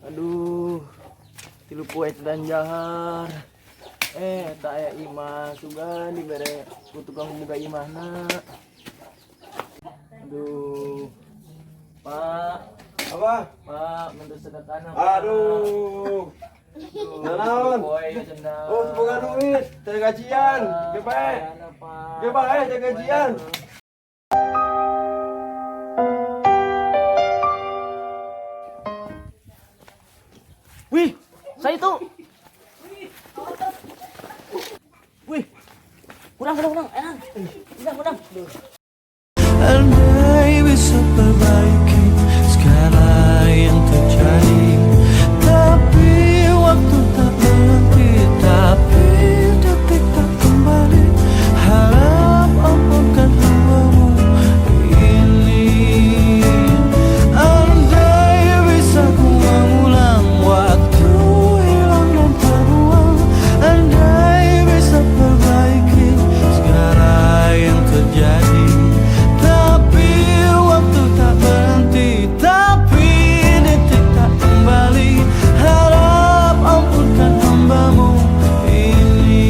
Aduh, 3 poe dan jahar. Eh, tak aya imah sugan dibere ku tukang boga imahna. Aduh. Pak, Apa? Pak, minta sedekahna, Pak. Aduh. Aduh, Naon? 3 poe cenah. Oh, boga duit, teu gajian. Ge bae. Ayana, Pak. Ge bae teu gajian. Wih, saya itu. Wih, kurang, kurang, kurang, enak. Kurang, kurang. Andai bisa perbaiki segala yang terjadi, tapi waktu tak berhenti, tapi detik tak kembali. Harap ampunkan hambamu ini. Andai bisa ku mengulang waktu hilang dan terbuang, andai bisa perbaiki segala yang terjadi, tapi waktu tak berhenti, tapi detik tak kembali. Harap ampunkan hambamu ini.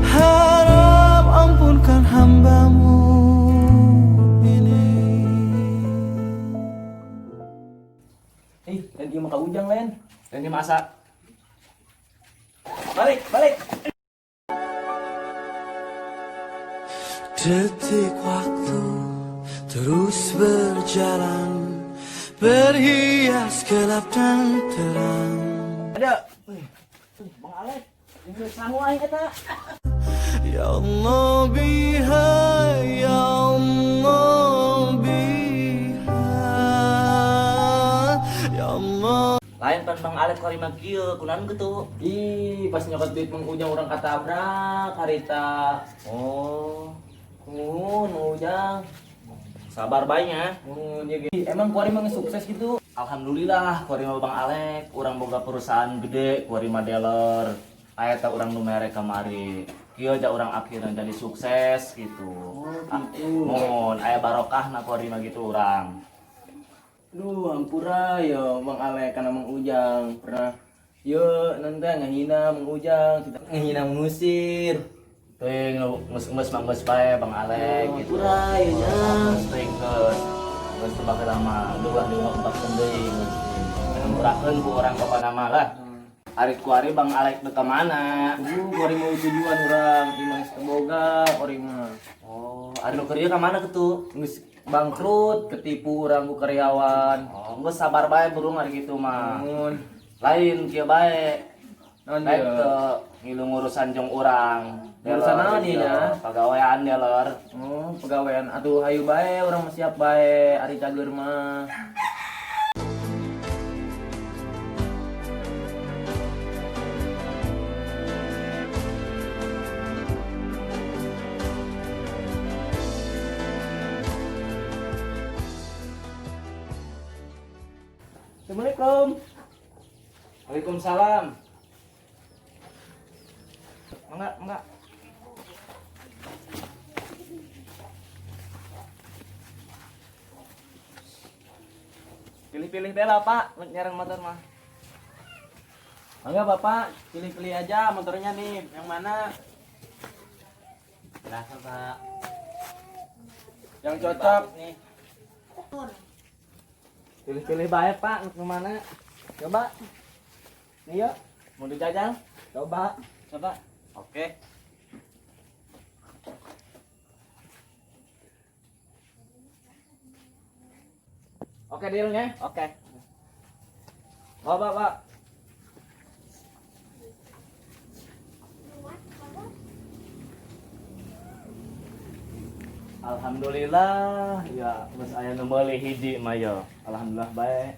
Harap ampunkan hambamu ini. Ih, dan dia mah ka Ujang lain. Dan ini masak. Balik, balik. Detik waktu terus berjalan, berhias gelap dan terang. Ada. Wih, Bang Alek, ini sangu aing eta. Ya Allah biha, Ya Allah biha, Ya Allah. Lain pan Bang Alek kuari mah kieu, kunaon kitu? Ih, pas nyokot duit Mang Ujang urang katabrak harita. Oh, Nuhun, Mang Ujang. Sabar bae nya. Nuhun ya ge. Emang kuari mah geus sukses gitu? Alhamdulillah kuari mah Bang Alek, urang boga perusahaan gede, kuari mah dealer. Aya teh urang nu mere kamari. Kieu aja urang akhirnya jadi sukses gitu. Oh, gitu. Mun aya barokah na kuari mah gitu urang. Duh, hampura ya Bang Alek karena Mang Ujang pernah yo nanti ngehina Mang Ujang, ngehina mengusir. Teuing geus geus mah geus bae Bang Alek Oh, gitu. hampura ya nya. Geus teuing geus. Geus teu bakal lama, dua dua empat deui geus. Hampurakeun ku urang pokona mah lah. Ari kuari Bang Alek teu ka mana? Kuari mau tujuan urang, imah geus teu boga kuari mah. Oh, ari nu keur ieu ka mana kitu? Geus bangkrut, ketipu urang ku karyawan. Oh, geus sabar bae burung ari kitu mah. Nuhun. Lain kieu bae. Naon Lain ieu? ke ngilu ngurusan jeung urang. Ngurusan naon ieu nya? Pagawean dealer. Oh, pegawaian atuh hayu bae urang mah siap bae ari cager mah. Assalamualaikum. Waalaikumsalam. Mangga, mangga. Pilih-pilih deh lah Pak, nyarang motor mah. Mangga Bapak, pilih-pilih aja motornya nih, yang mana? Silahkan Pak. Yang cocok. Nih. Pilih-pilih baik Pak, ke mana? Coba. Nih yuk, Mau dijajal? Coba. Coba. Oke. Oke dealnya. Oke. Oh, Pak, Pak. Alhamdulillah, ya geus aya nu meuli hiji mah yo. Alhamdulillah bae.